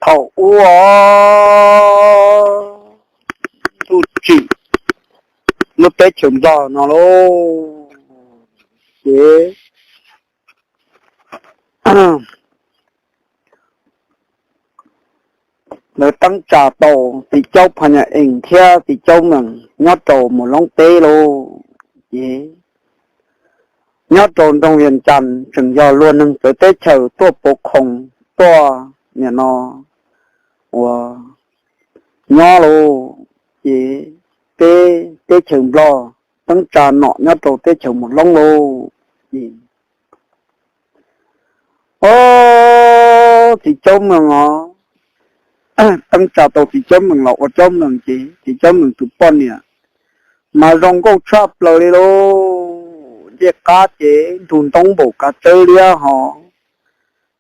thaum ub ntuj tsim lub teb chaws Nplog no lauj, ces lawv teeb tsa tau txiv caub Phas Nyas Ees thiab txiv caub Mees nyob rau Mus Loob teb lauj. Ces nyob rau nroog Vias Cas tseem yog luag neeg txawv teb chaws tuaj pauv khoom, tuaj nim no uas nyob lauj. Ces peb teb chaws Nplog teeb tsa nom nyob rau teb chaws Mus Loob lauj. Ces ob txiv caub Mees os, teeb tsa tau txiv caub Mees los ua caub Mees, ces txiv caub Mees tus poj niam mas zoo nkauj tshaj plaws li lauj. Ncej qab ces ntug ntoob npaum kav tsawb liab hos,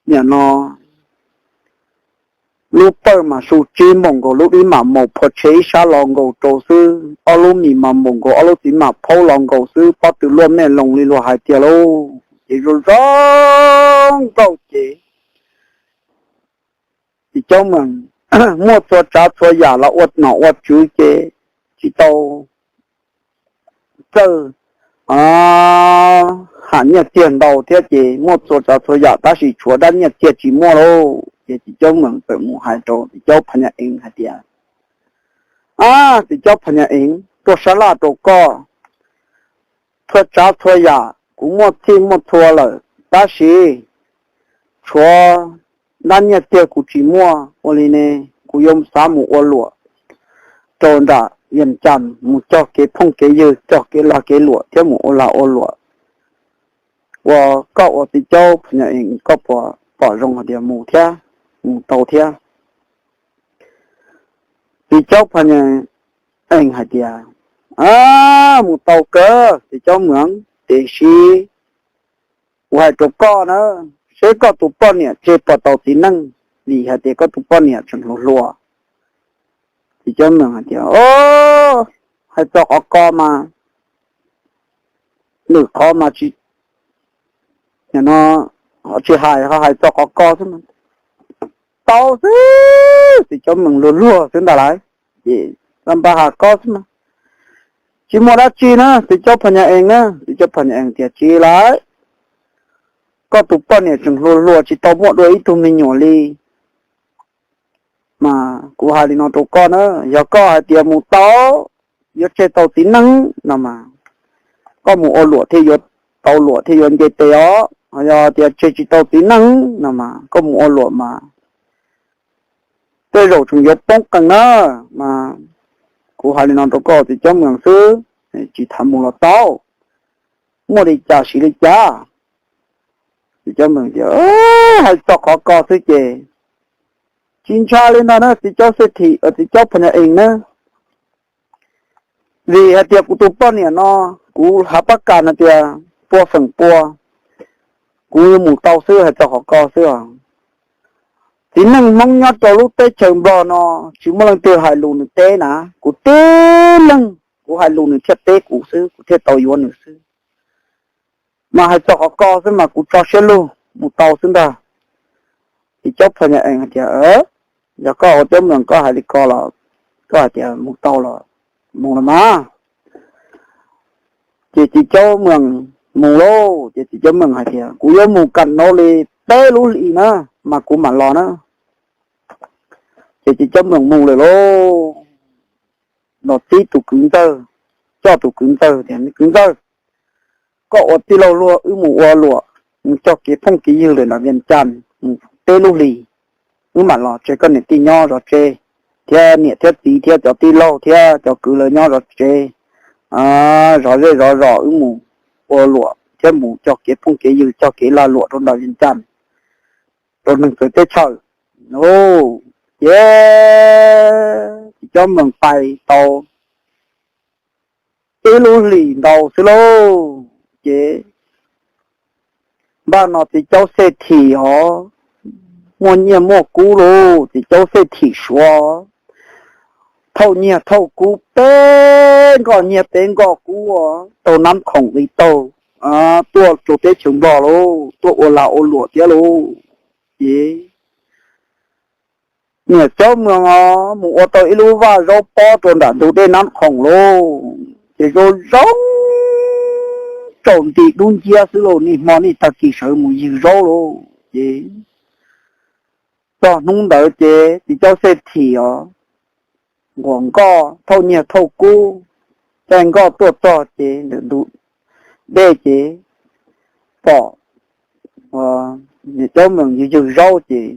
nim no lub pawj mas su tsib npaum nkaus lub ib mam maus phua tshe ib sab los nkaus rau xwb, ob lub mis mas npaum nkaus ob lub txiv mam phaub los nkaus xwb, pob tw luaj mej loo li luag hais tiag lauj. Ces zoo zoo nkauj ces txiv caub Mees muaj txhua tsav txhua yam los ua nom ua tswv ces tsis tau txawj ham nyiaj txiag ntau thiab ces muaj txhua tsav txhua yam tab sis tshuav dab nyiaj txiag tsis muaj lauj. Ces txiv caub Mees txawm mus hais rau txiv caub Phas Nyas Ees hais tias, Ab, txiv caub Phas Nyas Ees, tuaj sab laj rau koj, txhua tsav txhua yam kuv muaj txhij muaj txhua lawm tab sis tshuav dab nyiaj txiag kuv tsis muaj. Ua li ne, kuv yuav xav mus ua luam rau nram Vias Cas mus cog kev phooj kev ywg, cog kev lag kev luam thiab mus ua lag ua luam. Ua koj ua txiv caub Phas Nyas Ees koj puas pom zoo hais tias mus thiab, mus tau thiab? Txiv caub Phas Nyas Ees hais tias, Ab, mus tau kawg txiv caub Mees, tiam sis kuv hais rau koj na, seb koj tus poj niam tseg puas tau txiv neej, vim hais tias koj tus poj niam tseem hluas hluas. Txiv caub Mees hais tias, O, hais txog qhov ko mas, lwm qhov mas tsis, no, tsis hais, ho hais txog qhov ko xwb. Tau xwb, txiv caub Mees luag luag xwb ntag lauj. Ces npaj has ko xwb mas, tsis muaj dab tsi na txiv caub Phas Nyas Ees na. Txiv caub Phas Nyas Ees tias, Tsis lauj, koj tus poj niam tseem hluas hluas tsis tau muaj dua ib tug me nyuam li. Mas kuv hais li no rau koj na, yog koj hais tias mus tau, yuav tseg tau txiv neej no mas, koj mus ua luam thiaj yuav tau luam thiaj yuav nce tes os. Yog tias tseg tsis tau txiv neej no mas koj mus ua luam mas tej zaum tseem yuav poob qees na. Mas kuv hais li no rau koj txiv caub Mees xwb, tsis tham mus los tau, muaj li cas siv li cas. Txiv caub Mees tias, Hais txog qhov ko xwb ces tsis ntshai li ntag na txiv caub Xej Thim, txiv caub Phas Nyas Ees na. Vim hais tias kuv tus poj niam no, kuv hav pab kas hais tias pua feem pua, kuv yuav mus tau xwb, hais txog qhov ko xwb os. Txiv neej Hmoob nyob rau lub teb chaws Nplog no tsis muaj leej twg hais lus nws teb na, kuv tib leeg kuv hais lus nws thiaj teb kuv xwb, kuv thiaj tau yuav nws xwb. Mas hais txog qhov ko xwb mas kuv tso siab lug mus tau xwb ntag. Txiv caub Phas Nyas Ees hais tias, Yog koj ua caub Mees koj hais li ko los, koj hais tias mus tau los mus los mas. Ces txiv caub Mees mus lauj, ces txiv caub Mees hais tias, Kuv yuav mus kam no li peb lub hlis na, mas kuv mam los na. Ces txiv caub Mees mus lawm lauj, los txib tus kwv ntxawg, coj tus kwv ntxawg tias, Kwv ntxawg, koj ua tij laug luag wb mus ua luam, mus cog kev phooj kev ywg lawm nram Vias Cas mus peb lub hlis, wb mam los tsev, koj niam tij nyob zov tsev, thiab niam thiab txiv thiab cov tij laug thiab cov kwv lawv nyob zov tsev, zov zej zov zos, wb mus ua luam thiab mus cog kev phooj kev ywg, cog kev lag luam rau nram Vias Cas, rau neeg txawv teb chaws. Ces txiv caub Mees pais tau ib lub hlis ntau xwb lauj, ces npaj no txiv caub Xej Thim os, muaj nyiaj muaj kub lauj, txiv caub Xej Thim Suav, thauj nyiaj thauj kub peb nkoj nyiaj peb nkoj kub taug Nab Khoom li taug tuaj rau teb chaws Nplog lauj, tuaj ua lag ua luam thiab lauj. Ces Niam Caub Moos os mus ua tau ib lub vaj zaub pob rau nram ntug dej Nab Khoom lauj, ces zoo zoo tsaus nti dub nciab xwb lauj. Niaj hmo niaj tag kis sawv mus ywg zaub lauj. Ces txog hnub ntawd ces txiv Caub Xej Thim os, nquam nkoj thauj nyiaj thauj kub, caij nkoj tuaj txog ces ntawm ntug dej ces pom Niam Caub Moos ywg ywg zaub ces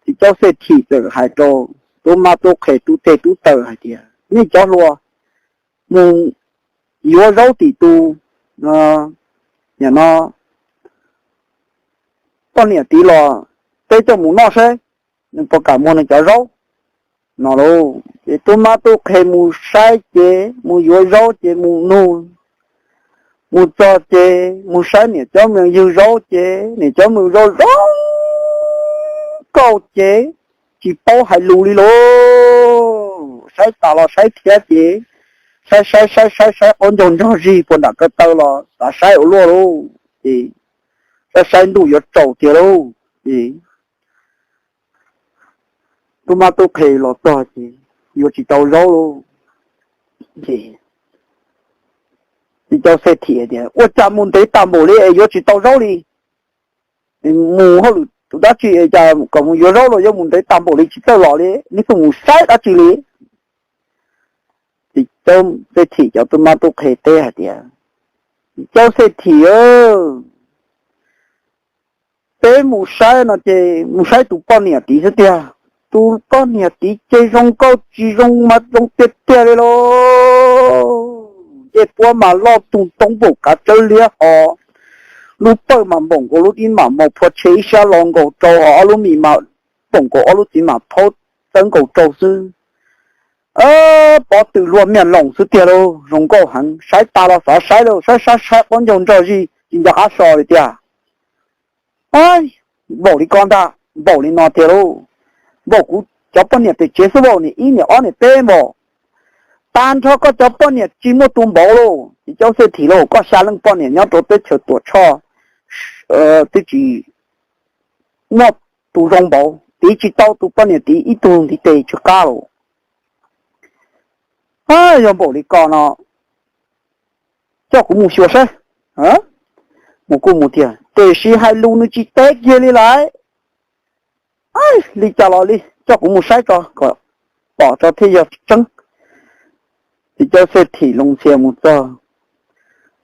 txiv Caub Xej Thim txawm hais rau tub mab tub qhe tub teg tub taw hais tias, nej cov hluas, mus yuav zaub tim tus, nim no poj niam tid los, peb coj mus noj saib nws puas kam muag nws cov zaub no lauj. Ces tub mab tub qhe mus saib ces mus yuav zaub ces mus nug, mus txog ces mus saib Niam Caub Moos ywg zaub ces Niam Caub Moos zaub zoo nkauj ces tsis paub hais lus li lauj. Saib tas los saib thiab ces saib saib saib saib saib qaub ncaug nrog zig puas nram ko taw los xav saib ua luaj lauj. Ces saib saib ntuj yuav tsaus tiag lauj. Ces tub mab tub qhe los txog ces yuav tsis tau zaub lauj. Ces txiv Caub Xej Thim tias, ua cas mus ntev tas npaum li es yuav tsis tau zaub li? Mus hauj lwm tus dab tsi es cas kom mus yuav zaub los yuav mus ntev tas npaum li tsis txawj los li, neb tuaj mus saib dab tsi li? Txiv Caub Xej Thim cov tub mab tub qhe teb hais tias, txiv Caub Xej Thim, peb mus saib no ces mus saib tus poj niam tid xwb tiag. Tus poj niam tid ces zoo nkauj tsis zoo mas zoo tiag tiag li lauj. Ncej puab mas loj tug ntoo npaum kav tsawb liab ho, lub pawj mas npaum nkaus lub dib mam maus phua tshe ib sab lo nkaus rau ho, ob lub mis mas npaum nkaus ob lub txiv mam phaub txawb nkaus rau xwb. Pob tw luaj miaj loos xwb tiag lauj, zoo nkauj heev, saib tas los xav saib lauj, saib saib saib qaub ncaug nrog zig tsis nco qab so li tiag. Npaum li ko ntag, npaum li no tiag lauj. Npaum kuv cov poj niam pem tsev xwb npaum, niam ib niam ob niam peb npaum. Tag nrho koj cov poj niam tsis muaj tus npaum lauj. Txiv Caub Xej Thim lauj, koj xya leej poj niam nyob rau teb chaws Tuam Tshoj twb tsis muaj tus zoo npaum, tiv tsis tau tus poj niam tiv ib tug ntiv tes tsw qab lauj. Yog npaum li ko no, coj kuv mus xyuas saib. Mus kuj mus tiag, tiam sis hais lus nws tsis teb kiag li lawm. Li cas los li, coj kuv mus saib tso kom pom tso thiaj yog tseeb. Txiv Caub Xej Thim loo ntxhia mus txog,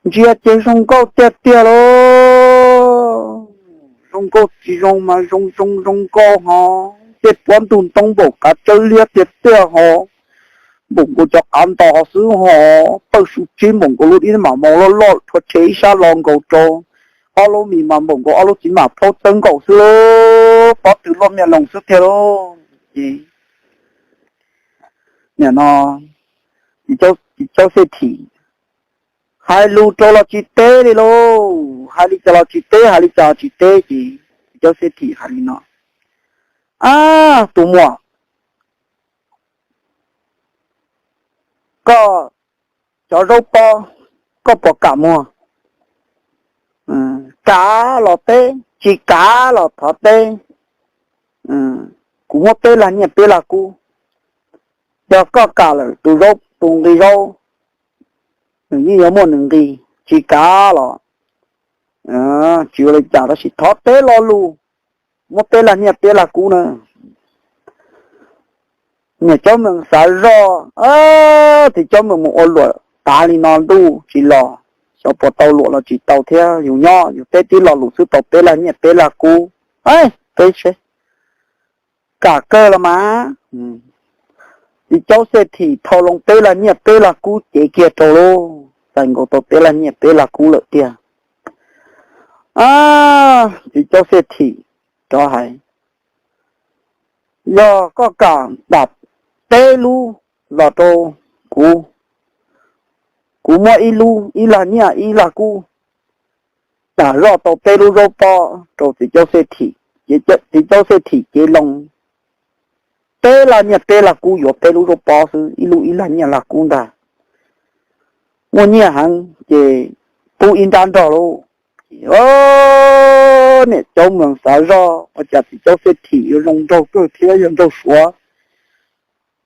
ntsia ces zoo nkauj tiag tiag lauj. Zoo nkauj tsis zoo mas zoo zoo zoo nkauj ho, tej puab ntug ntoo npaum kav tsawb liab tiag tiag ho, npaum nkaus cov qav ntos ho xwb ho, pawj su tsib npaum nkaus lub dib mam maus loj loj rhuav tshe ib sab lo nkaus rau, ob lub mis mas npaum nkaus ob lub txiv mam phaub txawb nkaus xwb lauj, pob tw luaj miaj loos xwb tiag lauj. Ces nim no Txiv Caub Xej Thim hais lus rau los tsis teb li lauj, hais li cas los tsis teb, hais li cas los tsis teb. Ces Txiv Caub Xej Thim hais li no, ab, tus muam, koj cov zaub pob, koj puas kam muag? Kav los teb, tsis kav los thov teb. Kuv muab peb lag nyiaj peb lag kub, yog koj kam lawm tus zaub, tus nqi zaub, nws yeej yuav muaj nws nqi. Tsis kav los tsis ua li cas, tab sis thov teb lo lus, muab peb lag nyiaj peb lag kub na. Niam Caub Moos xav zoj, Txiv Caub Moos mus ua luam tav li no ntuj tsis los, xyov puas tau luam los tsis tau thiab, yus nyob yus teb tib lo lus xwb tau peb lag nyiaj peb lag kub. Peb seb, kam kawg los mas. Txiv Caub Xej Thim thau loo peb lag nyiaj peb lag kub cev kiag rau lauj, txais nkaus tau peb lag nyiaj peb lag kub lawm tiag. Txiv Caub Xej Thim rov hais, yog koj kam dam peb lub los rau kuv, kuv muab ib lub ib lag nyiaj ib lag kub, dam zoj tau peb lub zaub pob rau Txiv Caub Xej Thim. Ces Txiv Caub Xej Thim cev loo peb lag nyiaj peb lag kub yuav peb lub zaub pob xwb, ib lub ib lag nyiaj lag kub ntag. Muaj nyiaj heev ces pub ib nrab nrog lauj. Niam Caub Mees xav zoj ua cas txiv Caub Xej Thim yuav zoo nraug kawg thiab yog nraug Suav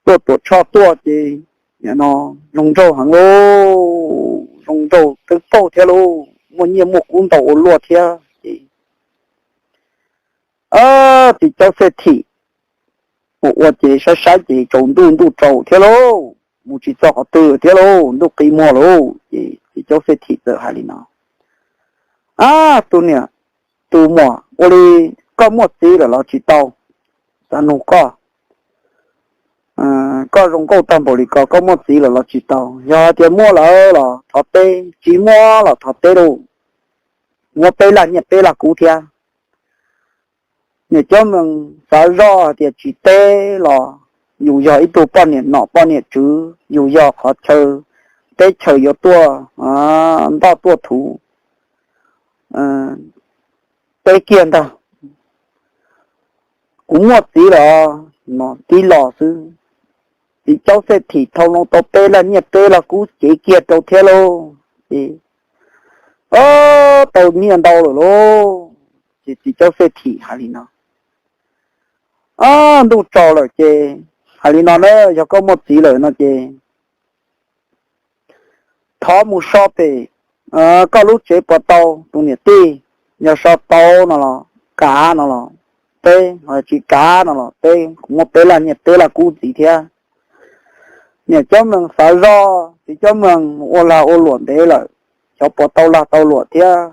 tuaj tuam tshoj tuaj ces nim no zoo nraug heev lauj, zoo nraug teeb paug thiab lauj, muaj nyiaj muaj kub ntau ua luaj thiab ces txiv Caub Xej Thim ua ua ces saib saib ces tsaus ntuj ntuj tsaus thiab lauj, mus tsis txog qhov twg thiab lauj, ntuj qi muag lauj ces txiv Caub Xej Thim txawm hais li no, Ab, tus niam tus muam, ua li koj muaj txiv lawm los tsis tau? Xav nug koj, koj zoo nkauj tag npaum li ko koj muaj txiv lawm los tsis tau? Yog hais tias muaj lawm los thov teb, tsis muaj los thov teb lauj, muab peb laj nyiaj peb laj kub thiab. Niam Caub Mees xav zoj hais tias tsis teb los yus yog ib tug poj niam nom poj niam tswv, yus yog qhov chaw teb chaws yuav tuaj ntoj tuaj thuv teb kiag ntag. Kuv muaj txiv lawm no tib los xwb, txiv Caub Xej Thim thau loo tau peb laj nyiaj peb laj kub cev kiag rau thiab lauj. Ces tau nyiaj ntau lawm lauj. Ces txiv Caub Xej Thim hais li no, Ab, ntuj tsaus lawm ces hais li no na, yog koj muaj txiv lawm no ces thov mus so pem koj lub tsev puas tau tus niam tij? Yog so tau no los kav no los teb, ho tsis kav no los teb, kuv muab peb laj nyiaj peb laj kub ntxiv thiab. Niam Caub Mees xav zoj, txiv Caub Mees mus ua lag ua luam ntev lawm, xyov puas tau lag tau luam thiab.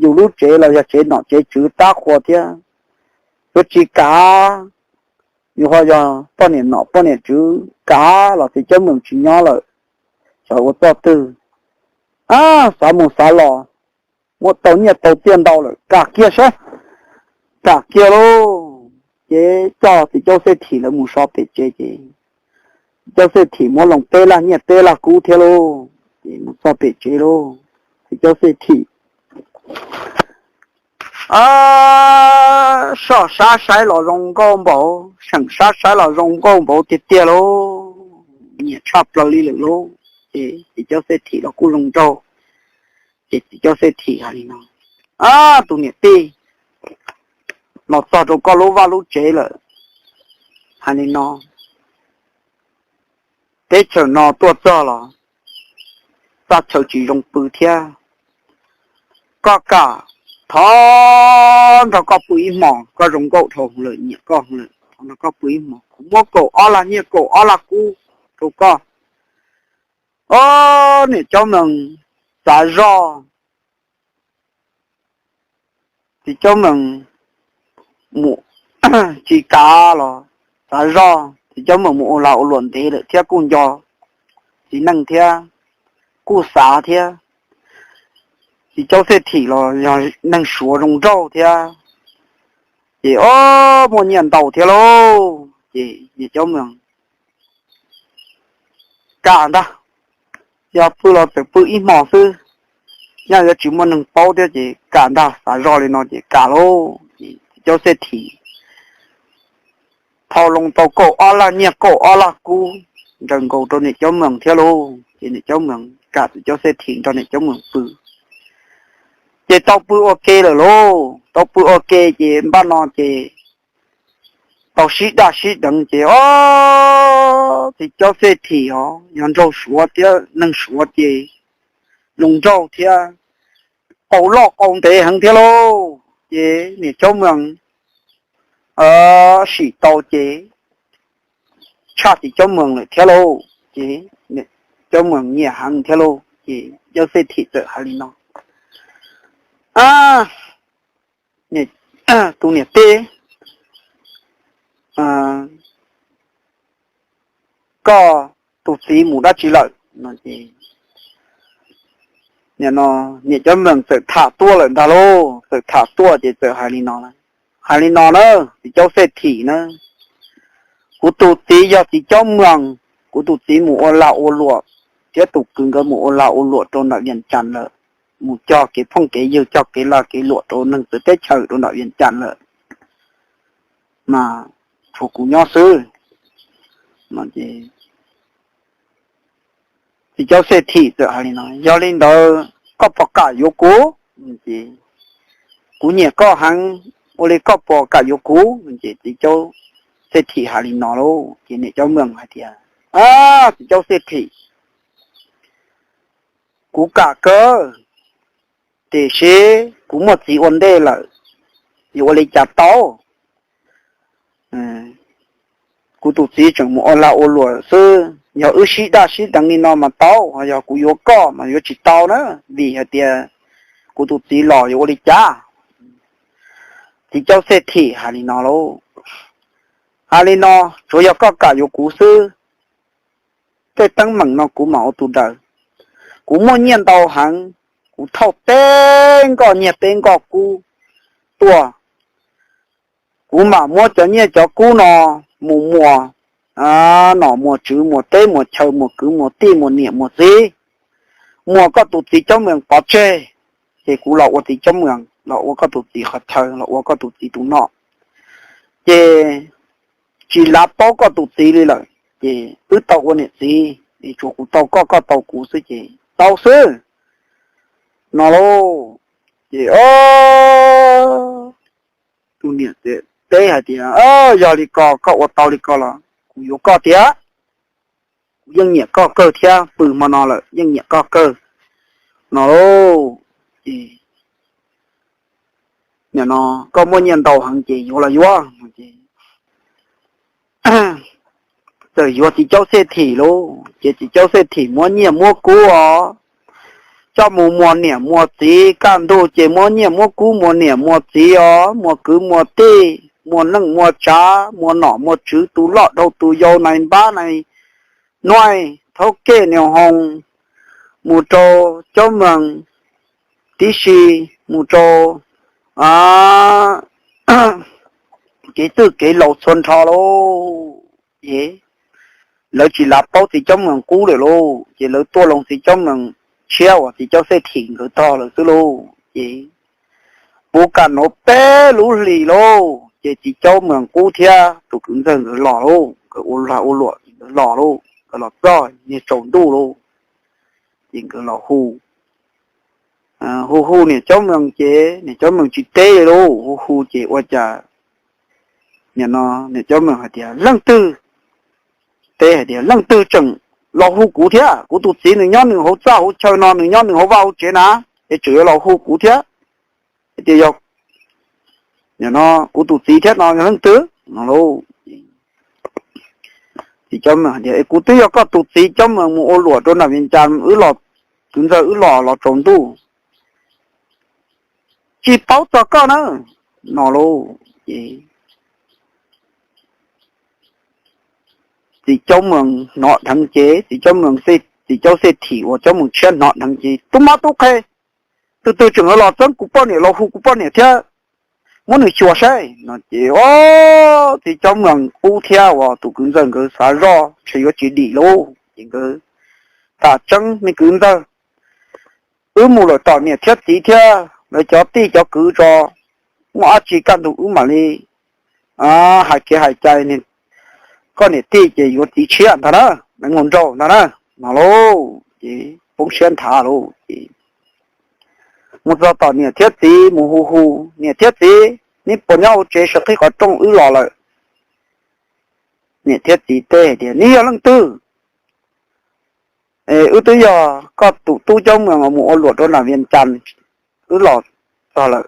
Yus lub tsev los yog tsev nom tsev tswv tab qhua thiab, yuav tsis kav, yus ho yog poj niam nom poj niam tswv, kav los txiv Caub Mees tsis nyob lawm, xyov ua txoj twg. Ab, xav mus xav los muab tau nyiaj tau txiaj ntau lawm, kam kiag saib, kam kiag lauj. Ces coj txiv Caub Xej Thim lawv mus so pem tsev ces txiv Caub Xej Thim muab loo peb laj nyiaj peb laj kub thiab lauj. Ces mus txog pem tsev lauj, txiv Caub Xej Thim soj sab saib los zoo nkauj npaum, seem sab saib los zoo nkauj npaum tiag tiag lauj, nyiam tshaj plaws li lawm lauj. Ces txiv Caub Xej Thim los kuj zoo nraug. Ces txiv Caub Xej Thim hais li no, Ab, tus niam tij, los txog rau koj lub vaj lub tsev lawm, hais li no, teb chaws no tuaj txog los txaj chaw tsis zoo pw thiab. Koj kam thov nrog koj pw ib hmos, koj zoo nkauj dhau lawm, nyiam koj lawm, thov nrog koj pw ib hmos, kuv muab kaum ob laj nyiaj kaum ob laj kub rau koj. Ob, niam Caub Mees xav zoj, txiv Caub Mees mus tsis kav los xav zoj, txiv Caub Mees mus ua lag ua luam ntev lawm thiab kuj nco txiv neej thiab kuj xav thiab. Txiv Caub Xej Thim los yog neeg Suav zoo nraug thiab, ces ob, muaj nyiaj ntau thiab lauj. Ces niam Caub Mees kam ntag, yog pw los txawm pw ib hmos xwb, nyaj yuav tsis muaj neeg paub thiab ces kam ntag, xav zoj li no ces kam lauj. Ces txiv Caub Xej Thim thau loo tau kaum ob laj nyiaj kaum ob laj kub ntsaws nkaus rau niam Caub Mees thiab lauj. Ces niam Caub Mees kam txiv Caub Xej Thim nrog niam Caub Mees pw. Ces tau pw ua ke lawm lauj, tau pw ua ke ces npaj no ces tau sib daj sib deev ces ob, txiv Caub Xej Thim os yog nraug Suav thiab neeg Suav ces zoo nraug thiab, qau loj qau ntev heev thiab lauj. Ces niam Caub Mees sim tau ces tshaj txiv Caub Mees lawm thiab lauj. Ces Caub Mees nyiam heev thiab lauj. Ces Caub Xej Thim txawm hais li no, Ab, tus niam tij, koj tus txiv mus dab tsi lawm no ces niam Caub Mees txawm tham tuaj lawm ntag lauj. Txawm tham tuaj ces txawm hais li no, hais li no na, txiv Caub Xej Thim na, kuv tus txiv yog txiv Caub Mees, kuv tus txiv mus ua lag ua luam thiab tus kwv nkawd mus ua lag ua luam rau nram Vias Cas lawm, mus cog kev phooj kev ywg cog kev lag kev luam rau neeg txawv teb chaws rau nram Vias Cas lawm, mas tshuav kuv nyob xwb. Txiv Caub Xej Thim txawm hais li no, yog li ntawd koj puas kam yuav kuv? Ces kuv nyiam koj heev, ua li koj puas kam yuav kuv? Ces txiv caub xej thim hais li no lauj, ces niam caub mees hais tias, Txiv caub xej thim, kuv kam kawg, tiam sis kuv muaj txiv ua ntej lawm, yuav ua li cas tau? Kuv tus txiv tseem mus ua lag ua luam xwb, yog wb sib daj sib deev li no mas tau, ho yog kuv yuav koj mas yuav tsis tau na, vim hais tias kuv tus txiv los yuav ua li cas? Txiv caub xej thim hais li no lauj, Hais li no, tsuav yog koj kam yuav kuv xwb, tej teeb meem no kuv mam ua tus daws. Kuv muaj nyiaj ntau heev, kuv thauj teb nkoj nyiaj teb nkoj kub tuaj, kuv mam muab cov nyiaj cov kub no mus muas nom muas tswv, muas teb muas chaw, muas kwv muas tij, muas niam muas txiv, muas koj tus txiv caub mees pov tseg, ces kuv los ua txiv caub mees, los ua koj tus txiv qhov chaw, los ua koj tus txiv tus nom, ces tsis lav paub koj tus txiv li lawm, ces wb tau ua niam txiv, tsuas kuv tau koj, koj tau kuv xwb ces tau xwb, no lauj. Ces tus niam teb hais tias, Yog li ko, koj ua tau li ko los kuv yuav koj tiag, kuv yeej nyiam koj kawg thiab, pw hmo no lawm yeej nyiam koj kawg, no lauj. Ces nim no koj muaj nyiaj ntau heev ces yuav los yuav. Txawm yuav txiv caub xej thim lauj, ces txiv caub xej thim muab nyiaj muab kub os, coj mus muas niam muas txiv, kaj ntug ces muab nyiaj muab kub muas niam muas txiv os, muas kwv muas tij, muas neej muas tsav, muas nom muas tswv, tus loj dhau tus yau, nais npab nais nuaij, thaub kej niam hoos, mus rau caub mees tib si, mus rau kev txwj kev laus txhua nrho lauj. Ces lawv tsis lav paub txiv caub mees qub lawm lauj, ces lawv tuaj loo txiv caub mees tshiab uas txiv caub xej thim nkawd tog lawm xwb lauj. Ces puv kam nuav peb lub hlis lauj, ces txiv caub mees qub thiab tus kwv ntxawg nkawd los lauj, nkawd ua lag ua luam nkawd los lauj, nkawd los txog niag tsaus ntuj lauj, ces nkawd los hu hu hu niam caub mees ces niam caub mees tsis teb li lauj, hu hu ces ua cas nim no niam caub mees hais tias, Leej twg? Teb hais tias, Leej twg tseem los hu kuv thiab? Kuv tus txiv nws nyob nws hauv txaj hauv chaw no, nws nyob nws hauv vaj hauv tsev na, es tseem yuav los hu kuv thiab? Hais tias yog kuv tus txiv thiab no yog leej twg no lauj? Txiv caub mees hais tias, Es kuv twb yog koj tus txiv caub mees mus ua luam rau nram Vias Cas, wb los, kwv ntxawg wb los los tsaus ntuj, tsis paub txog koj na, no lauj. Ces txiv caub mees hnov dheev ces txiv caub mees, txiv caub xej thim uas caub mees tshiab hnov dheev ces, Tub mab tub qhe, tus twg tseem los txeeb kuv poj niam los hu kuv poj niam thiab, muab nws xyuas saib, no ces o, txiv caub mees qub thiab uas tus kwv ntxawg nkawd xav zoj ntshe yuav tsis dim lauj, ces nkawd, Tas tseeb me kwv ntxawg, wb mus lawm tom niam thiab txiv thiab lawv cov tij cov kwv tso, muaj dab tsi kaj ntug wb mam li hais kev hais cai, koj niam tij ces yuav txiv tshiab ntag na, neev nkaus nraug ntag na, no lauj. Ces poob siab nthav lauj, ces mus txog tom niam thiab txiv mus hu hu, Niam thiab txiv, neb puas nyob hauv tsev, sawv qhib qhov rooj wb los lawm. Niam thiab txiv teb hais tias, Neb yog leej twg? Wb twb yog koj tus tub caub mees mus ua luam rau nram Vias Cas, wb los txog lawm.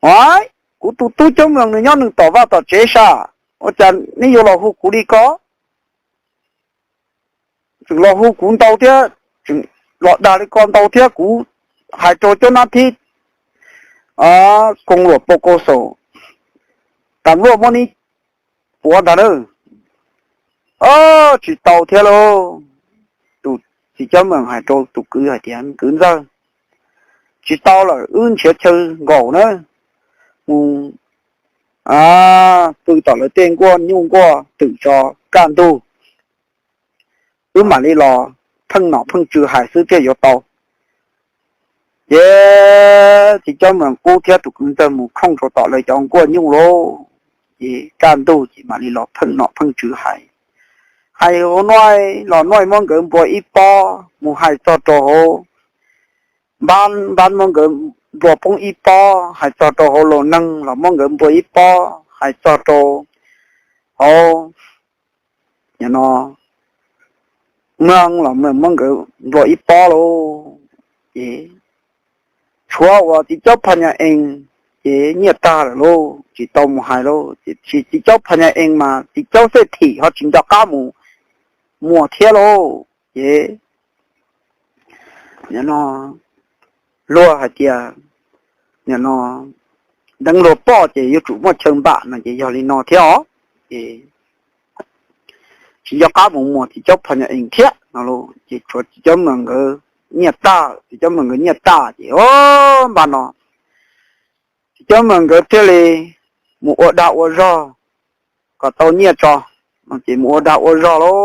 Ua, kuv tus tub caub mees nws nyob nws tom vaj tom tsev sas, ua cas neb yuav los hu kuv li ko? Tseem los hu kuv ntau thiab, tseem los dag li ko ntau thiab, kuv hais rau cov nab thib koo luam pau kau xaum, tas luaj muab neb puav ntag na. Tsis tau thiab lauj. Tus txiv caub mees hais rau tus kwv hais tias, Kwv ntxawg, tsis tau lawm, wb nrhiav chaw nkaum na, mus pw tom lawv tej nkuaj nyuj nkuaj twm tso, kaj ntug wb mam li los pheej nom pheej tswv hais xwb thiaj yuav tau. Ces txiv caub mees qub thiab tus kwv ntxawg mus khooj rau tom lawv cov nkuaj nyuj lauj, ces kaj ntug ces mam li los pheej nom pheej tswv hais. Hais hauv nuav los nuav muab nkawd npua ib pob, mus hais txog rau hauv npab, npab muab nkawd nplua poob ib pob, hais txog rau hauv laus neeg los muab nkawd nplua ib pob, hais txog rau hauv, no, mloog los muab nkawd nplua ib pob lauj. Ces tshuav uas txiv caub Phas Nyas Ees ces nyiaj tag lawm lauj, tsis tau mus hais lauj. Tiam sis txiv caub Phas Nyas Ees mas txiv caub Xej Thim ho tsis nco qab mus muas thiab lauj. Ces luag hais tias, no, deev luag poj ces yuav tsum muaj chaw npam no ces yog li no thiab os. Ces tsis nco qab mus muas txiv caub Phas Nyas Ees thiab no lauj. Ces tshuav txiv caub Mees nkawd nyiaj tag, txiv caub Mees nkawd nyiaj tag ces, o, npaj no txiv caub Mees nkawd thiaj li mus ua dag ua zog kom tau nyiaj tso. Ces mus ua dag ua zog lauj,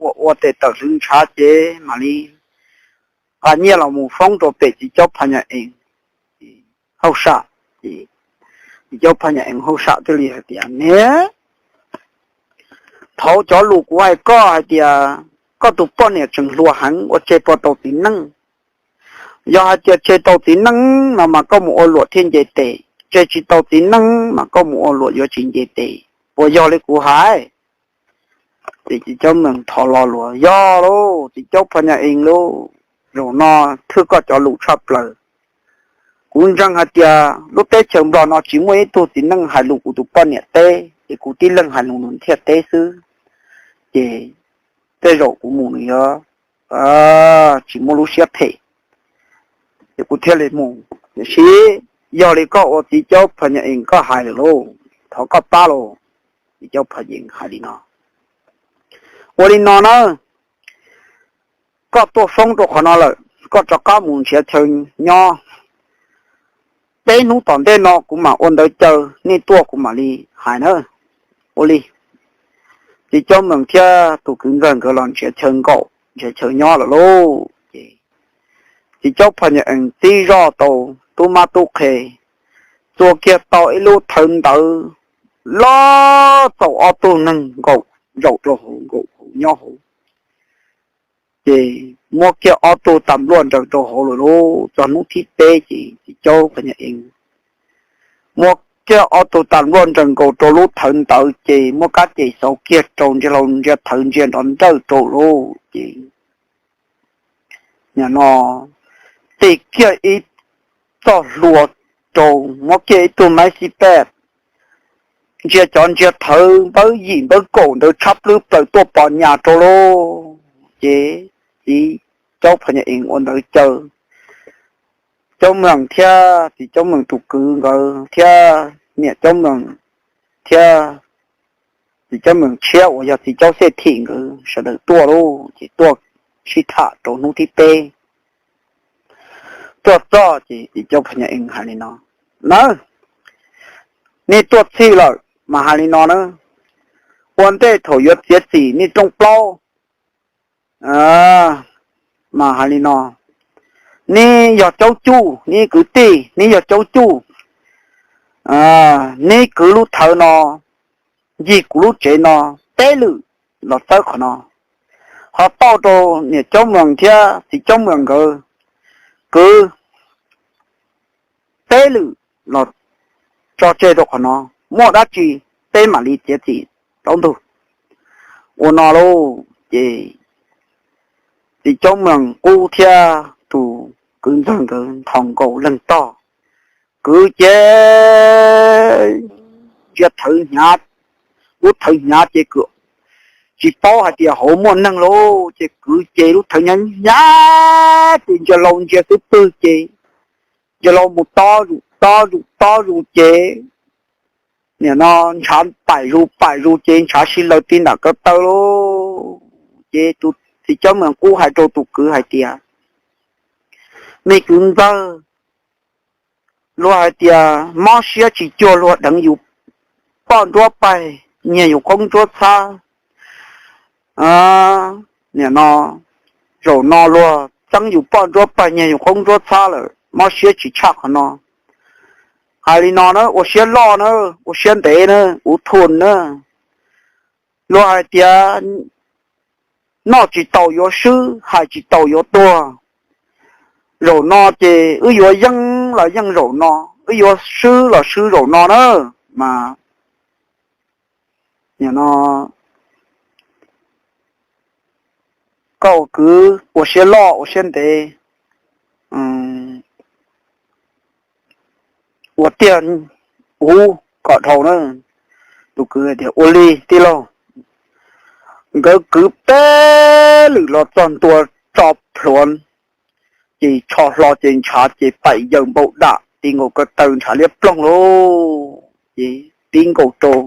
ua ua tes tawm hlwv ntshav ces mam li nqa nyiaj los mus foob rau pem txiv caub Phas Nyas Ees hauj sam. Txiv caub Phas Nyas Ees hauj sam thiaj li hais tias, niam, thaum cov lus kuv hais koj hais tias koj tus poj niam tseem hluas heev ua tseg puas tau txiv neej. Yog hais tias tseg tau txiv neej no mas koj mus ua luam thiaj nce tes, tseg tsis tau txiv neej mas koj mus ua luam yuav tsis nce tes, puas yog li kuv hais? Ces txiv caub Mees thov lo lus, yog lauj, txiv caub Phas Nyas Ees lauj, zaum no thwj koj cov lus tshaj plaws. Kuv ntseeg hais tias lub teb chaws Nplog no tsis muaj ib tug txiv neej hais lus kuv tus poj niam teb, ces kuv tib leeg hais lus nws thiaj teb xwb. Ces tej zaum kuv mus nws yuav tsis muaj lub siab phem, ces kuv thiaj li mus. Tiam sis yog li koj ua txiv caub Phas Nyas Ees koj hais lawm lauj, thov koj pab lauj. Txiv caub Phas Nyas Ees hais li no, ua li no na, koj tuaj foob rau qhov no lawm, koj rov qab mus nrhiav chaw nyob. Peb hnub tom ntej no kuv mam ua ntawv caw, nej tuaj kuv mam li hais na. Ua li, txiv caub Mees thiab tus kwv ntxawg nkawd los nrhiav chaw nkaum, nrhiav chaw nyob lawm lauj. Ces txiv caub Phas Nyas Ees tib zoj tau tub mab tub qhe, txua kiag tau ib lub thawv ntawv loj txaus ob tug neeg nkaum zaum rau hauv, nkaum hauv nyob hauv. Ces muab kiag ob tug tas npluaj nrees rau hauv lawm lauj. Txog hnub thib peb ces txiv caub Phas Nyas Ees muab kiag ob tug tas npluaj nrees nkaus rau lub thawv ntawv ces muab kab ces xauv kiag rau ntsia hlau ntsia thawv ntsia nrov nrawj rau lauj. Ces nim no tig kiag ib txoj hlua rau, muab kiag ib tug maib xib pej ntsia cov ntsia thawv npawb yim npawb kaum ntawd tshab plwb plaws tuaj pos nyas rau lauj. Ces txiv caub Phas Nyas Ees ua ntawv caw, caub Mees thiab txiv caub Mees tus kwv nkawd thiab niam caub Mees thiab txiv caub Mees tshiab uas yog txiv caub Xej Thim nkawd sawv daws tuaj lauj. Ces tuaj sib tham rau hnub thib peb. Tuaj txog ces txiv caub Phas Nyas Ees hais li no, na, nej tuaj txhij lawm mas hais li no na, ua ntej thaum yuav txiav txim nej rooj plaub mas hais li no, neb yog caub cuj, neb kwv tij, neb yog caub cuj, neb kwv lub thawv no ncig kuv lub tsev no peb lwm los txawb qhov no, ho tauj rau niam caub Mees thiab txiv caub Mees nkawd kwv peb lwm los tso tseg rau qhov no, muaj dab tsi peb mam li txiav txim plaub ntug. Ua no lauj, ces txiv caub Mees qub thiab tus kwv ntxawg nkawd nthos nkaus leeg tog, kwv ces ntsia thawv hnyav, lub thawv hnyav ces kwv tsis paub hais tias hauv muaj neeg lauj, ces kwv ces lub thawv hnyav hnyav ces ntsia hlau ntsia xub pwg ces ntsia hlau mus tob zus tob zus tob zus ces nim no ntshav paim zus paim zus ces ntshav sib laws ti nram ko taw lauj. Ces tus txiv caub Mees qub hais rau tus kwv hais tias, me kwv ntxawg, luag hais tias mob siab tsis cuag luag deev yus poj nruab pag nyiag yus qoob nruab txhab. Nim no, zaum no luag txeeb yus poj nruab pag nyiag yus qoob nruab txhab lawm, mob siab tsis tshaj qhov no. Hais li no na, ua siab loj na, ua siab ntev na, kuv thum na. Luag hais tias noj tsis taus yuav swb, hais tsis taus yuav tuag. zaum no ces wb yuav yeej los yeej zaum no, wb yuav swb los swb zaum no na. Mas nim no koj ua kwv ua siab loj ua siab ntev, ua tiag ub kom dhau na. Tus kwv tias, ua li tij laug. Nkawd kwv peb lwm los txog ntua tso plhuav, ces tsho hlo ces ntshav ces paim yaws npau dam ti nkaus ko taw ntshav liab ploog lauj. Ces ti nkaus rau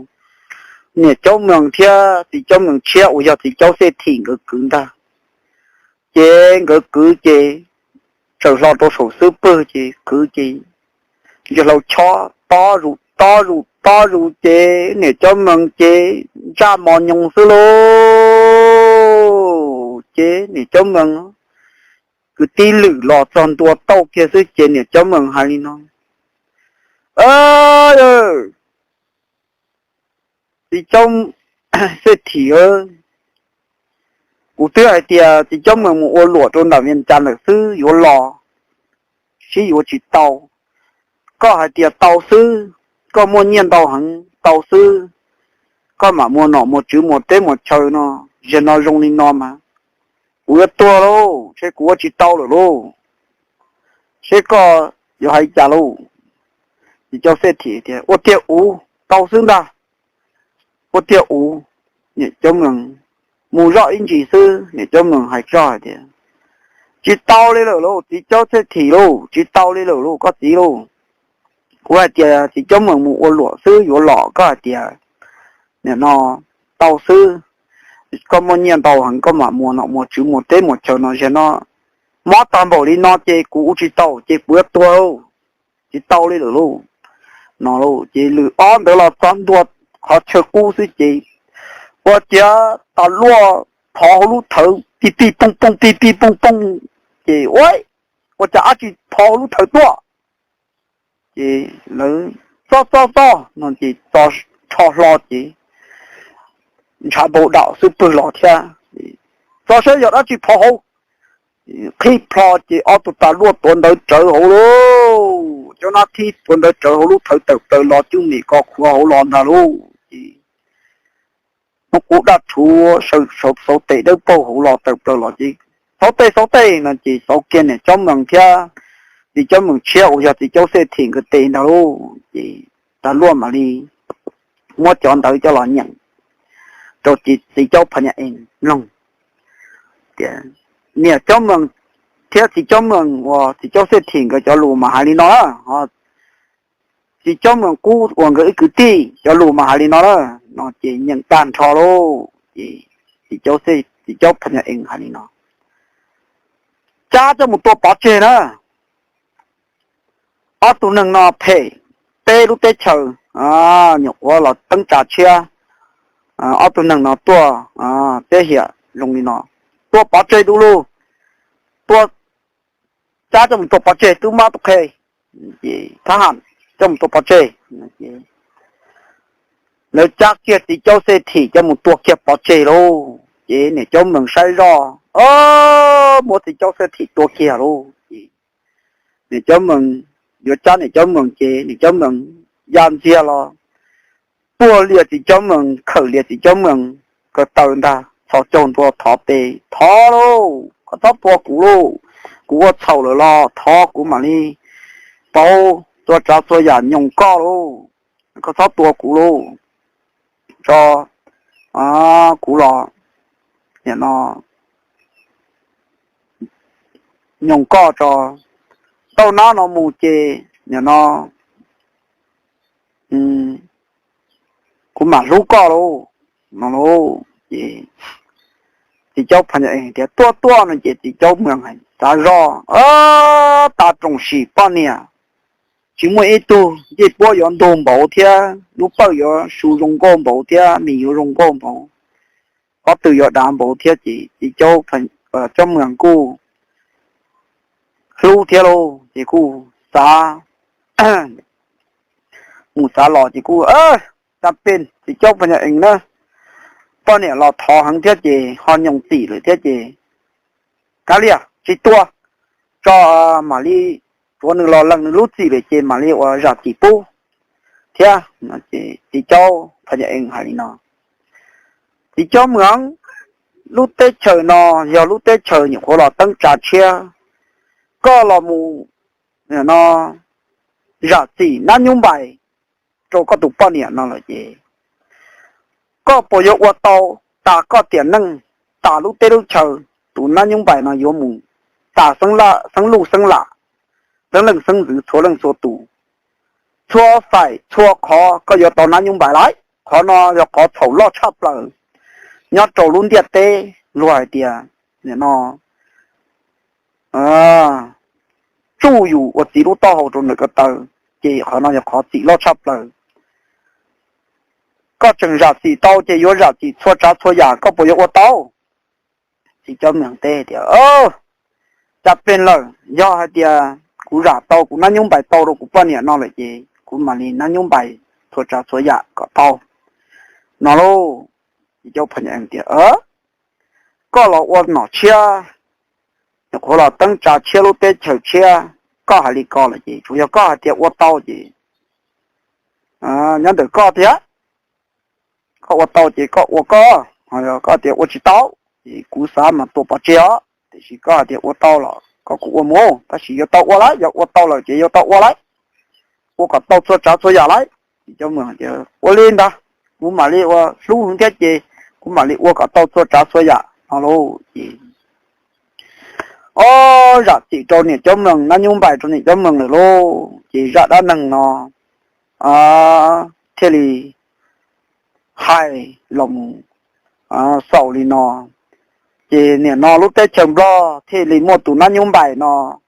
niam Caub Mees thiab txiv Caub Mees tshiab uas yog txiv Caub Xej Thim nkawd kwv ntag. Ces nkawd kwv ces tsaws hlo rau saum xub pwg ces kwv ces ntsia hlau chob tob zus tob zus tob zus ces niam Caub Mees ces ntsaj mos nyoos xwb lauj. Ces niam Caub Mees kwv tib lwm los txog ntua tauj kiag xwb ces niam Caub Mees hais li no, txiv Caub Xej Thim, kuv twb hais tias txiv Caub Mees mus ua luam rau nram Vias Cas lawm xwb yuav los, sib yuav tsis tau. Koj hais tias tau xwb, koj muaj nyiaj ntau heev tau xwb, koj mam muas nom muas tswv muas teb muas chaw no, zaum no zoo li no mas kuv yuav tuag lauj, seb kuv ua tsis tau lawm lauj, seb koj yuav hais cas lauj. Txiv Caub Xej Thim tias, ua tiag uv, tau xwb ntag. Ua tiag uv, niam Caub Mees mus zoj ib ntsis xwb niam Caub Mees hais tso hais tias, tsis tau li lawm lauj txiv Caub Xej Thim lauj, tsis tau li lawm lauj koj txiv lauj. Kuv hais tias txiv Caub Mees mus ua luam xwb yuav los, koj hais tias nim no tau xwb, koj muaj nyiaj ntau heev koj mam muas nom muas tswv muas teb muas chaw no, zaum no mob tag npaum li no ces kuv ua tsis tau ces kuv yuav tuag, tsis tau li lawm lauj. No lauj, ces lwm ob ntawd los txog ntua qhov chaw qub xwb ces ua ciav tas luaj phov hauv lub thawv pij pij pooj pooj pij pij pooj pooj, ces ua, ua cas dab tsi phov hauv lub thawv tuaj. Ces lawv txob txob txob no ces txo tsho hlo ces ntshav npau dam xub pwg los thiab. Txo saib yog dab tsi phov hauv, qhib plho ces ob tug tas luaj tuav ntawv rawv hauv lauj, cov nab thib tuav ntawv rawv hauv lub thawv tawm plaws los cub mem ko khuav hauv los ntag lauj. Ces muab kub daj rhuv xauv tes dawb paug hauv los tawm plaws los ces xauv tes xauv tes no ces xauv kiag niam Caub Mees thiab txiv Caub Mees tshiab uas yog txiv Caub Xej Thim nkawd tes ntag lauj. Ces tas luaj mam li muab cov ntawv coj los nyeem rau txiv Caub Phas Nyas Ees mloog tias niam Caub Mees thiab txiv Caub Mees uas txiv Caub Xej Thim nkawd cov lus mas hais li no na, txiv Caub Mees qub uas nkawd ib kwv tij cov lus mas hais li no na. No ces nyeem tag nrho lauj ces txiv Caub Phas Nyas Ees hais li no, cab coj mus tua pov tseg na. Ob tug neeg no phem peb lub teb chaws, nyuam qhuav los teeb tsa tshiab, ob tug neeg no tuaj peb hiam zoo li no, tua pov tseg du lug, tua, cab coj mus tua pov tseg tub mab tub qhe, thab ham coj mus tua pov tseg. Lawv cab kiag txiv Caub Xej Thim coj mus tua kiag pov tseg lauj. Ces niam Caub Mees saib zoj, muab txiv Caub Xej Thim tua kiag lauj. Ces niam Caub Mees yuav cab niam Caub Mees ces niam Caub Mees ya ntxiag los tuag lias txiv Caub Mees, khawm lias txiv Caub Mees ko taw ntag, txhos caug ntua thov tes, thov lauj, koj txhob tua kuv lauj, kuv ua txhaum lawm los thov kuv mam li pauv txhua tsav txhua yam nyoos koj lauj, koj txhob tua kuv lauj, tso kuv los nim no nyoos koj tso, tau nab no mus ces nim no kuv mam hlub koj lauj, no lauj. Ces txiv Caub Phas Nyas Ees tias tuaj tuaj no ces txiv Caub Mees hais xav zoj, tas rooj sim poj niam, tsis muaj ib tug ncej puab yuav ntug npaum thiab lub pawj yuav su zoo nkauj npaum thiab mis yuav zoo nkauj npaum, qhov twg yuav dav npaum thiab ces txiv Caub Mees kuj hlub thiab lauj ces kuj xav mus xav los ces kuj, ta pej txiv Caub Phas Nyas Ees na, poj niam los thov heev thiab ces ho nyoos txim lawm thiab ces kav liam tsis tua, tso, mam li tsuav nws los lees nws lub txim lawm ces mam li ua zam txim pub thiab. Txiv Caub Phas Nyas Ees hais li no, Txiv Caub Mws, lub teb chaws no yog lub teb chaws nyuam qhuav los teeb tsa tshiab, koj los mus no zam txim nab nyub npais rau koj tus poj niam no lawm ces koj puas yuav ua tau tas koj tiam neej, tas lub teb lub chaws? Tus nab nyub npais no yuav mus tas xeeb luj xeeb lam, xeeb leej xeeb ntxwv txhua leej txhua tus, txhua faim txhua qhov koj yuav tau nab nyub npais lauj. Qhov no yog qhov txhaum loj tshaj plaws nyob rau lub ntiaj teb. Luag hais tias nim no tsuj yus ua txiv lub taub hau rau ntawm ko taw, ces qhov no yog qhov txim loj tshaj plaws. Koj tseem zam txim tau ces yuav zam txim txhua tsav txhua yam, koj puas yuav ua tau? Txiv Caub Mws teb tias, Cas pes lawm, yog hais tias kuv zam tau kuv nab nyub npais tau rau kuv poj niam no lawm ces kuv mam li nab nyub npais txhua tsav txhua yam kom tau no lauj. Txiv Caub Phas Nyas Ees tias, Koj los ua nom tshiab, nyuam qhuav los teeb tsa tshiab lub teb chaws tshiab, koj hais li ko lawm ces tsuas yog koj hais tias ua tau ces nyob ntawm koj thiab. Koj ua tau ces koj ua koj, ho yog koj tias ua tsis tau ces kuv xav mas tua pov tseg os. Tiam sis koj hais tias ua tau los koj kuj ua mus, tab sis yuav tau ua lauj, yog ua tau lawm ces yuav tau ua lauj, ua kom tau txhua tsav txhua yam lauj. Txiv Caub Mws tias, Ua li ntawd, kuv mam li ua hlub thiab ces kuv mam li ua kom tau txhua tsav txhua yam no lauj. Ces ob zam txim rau niam Caub Mloog, nab nyub npais rau niam Caub Mloog lawm lauj. Ces zaj dab neeg no thiaj li hais los mus xaus li no. Ces nim no lub teb chaws Nplog thiaj li muaj tus nab nyub npais no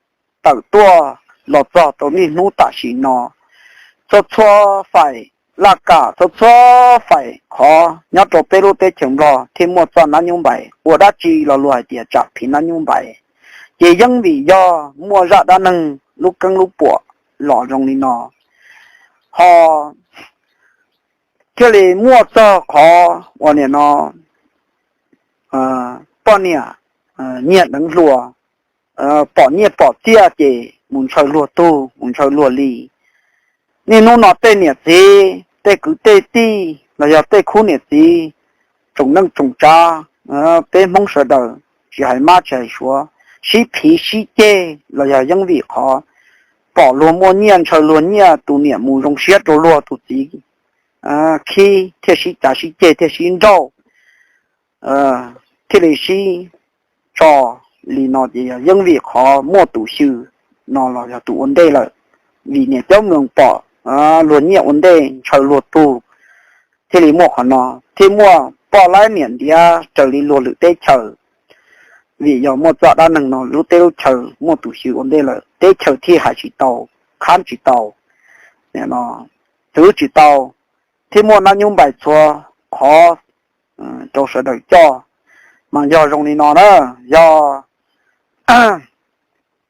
tawm tuaj los txog rau niaj hnub tam sim no. Txhua txhua faim laj kam, txhua txhua faim qhov nyob rau peb lub teb chaws Nplog thiaj muaj txoj nab nyub npais. Ua dab tsi los luag hais tias tsam phiv nab nyub npais, ces yeej vim yog muaj zaj dab neeg lub keeb lub puam los zoo li no, ho thiaj li muaj txog qhov uas nim no poj niam nyiag deev hluas, pom nyiaj pom txiaj ces mus ntshaw luag tug, mus ntshaw luag li. Niaj hnub no tej niam txiv, tej kwv tej tij los yog tej khub niam txiv, tsoom neej tsoom tsav, peb Hmoob sawv daws tsis hais mab tsis hais suav, sib phiv sib ceg los yog yeej vim qhov pom luag muaj nyiaj ntshaw luag nyiaj, tus niam mus zoo siab rau luag, tus txiv khib thiaj sib cav sib ceg thiaj sib nrauj, thiaj li sib tso li no ces yog yeej vim qhov muaj tus xyw no los yog tus ua ntej lawm. Vim niam Caub Mloog pom luag nyiaj ua ntej ntshaw luag tug, thiaj li muaj qhov no, thiaj muaj poj laib niam ntiav raws li luag lwm teb chaws. Vim yog muaj txoj dab neeg no, lub teb lub chaws muaj tus xyw ua ntej lawm, teb chaws thiaj hais tsis tau, khab tsis tau, twv tsis tau, thiaj muaj nab nyub npais txhua qhov rau sawv daws coj. Mas yog zoo li no na, yog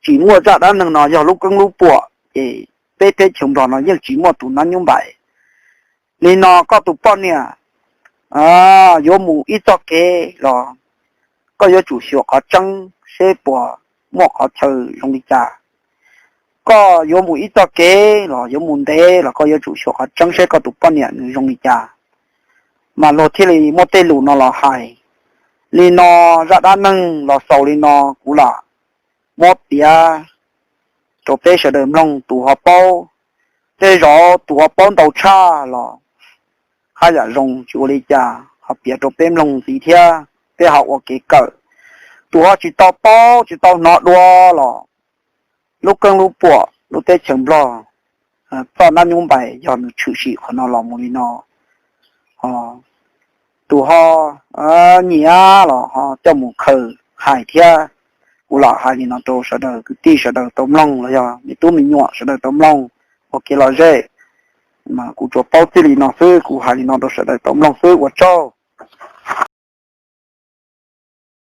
tsis muaj zaj dab neeg no yog lub keeb lub puam ces peb teb chaws Nplog no yeej tsis muaj tus nab nyub npais. Li no koj tus poj niam yuav mus ib txoj kev los koj yuav tsum xyuas qhov tseeb seb puas muaj qhov chaw zoo li cas. Koj yuav mus ib txoj kev los yuav mus ntev los koj yuav tsum xyuas qhov tseeb seb koj tus poj niam nws zoo li cas. Mas luag thiaj li muaj tej lus no los hais. Li no zaj dab neeg los xaus li no, kuv lam muab piav rau peb sawv daws mloog. Tus ho paub, tej zaum tus ho paub ntau tshaj los haj yam zoo, tsis ua li cas, ho piav rau peb mloog ntxiv thiab peb ho ua kev kawm. Tus ho tsis tau paub tsis tau hnov dua los lub keeb lub puam lub teb chaws Nplog txoj nab nyub npais yog nws tshwm sim qhov no los mus li no. Tus ho nyiam los ho coj mus khaws hais thiab. Kuv lam hais li no rau sawv daws kwv tij sawv daws tau mloog los yog me tub me nyuam sawv daws tau mloog ua kev lom zem. Kuv tsuas paub txij li no xwb, kuv hais li no rau sawv daws tau mloog xwb, ua tsaug.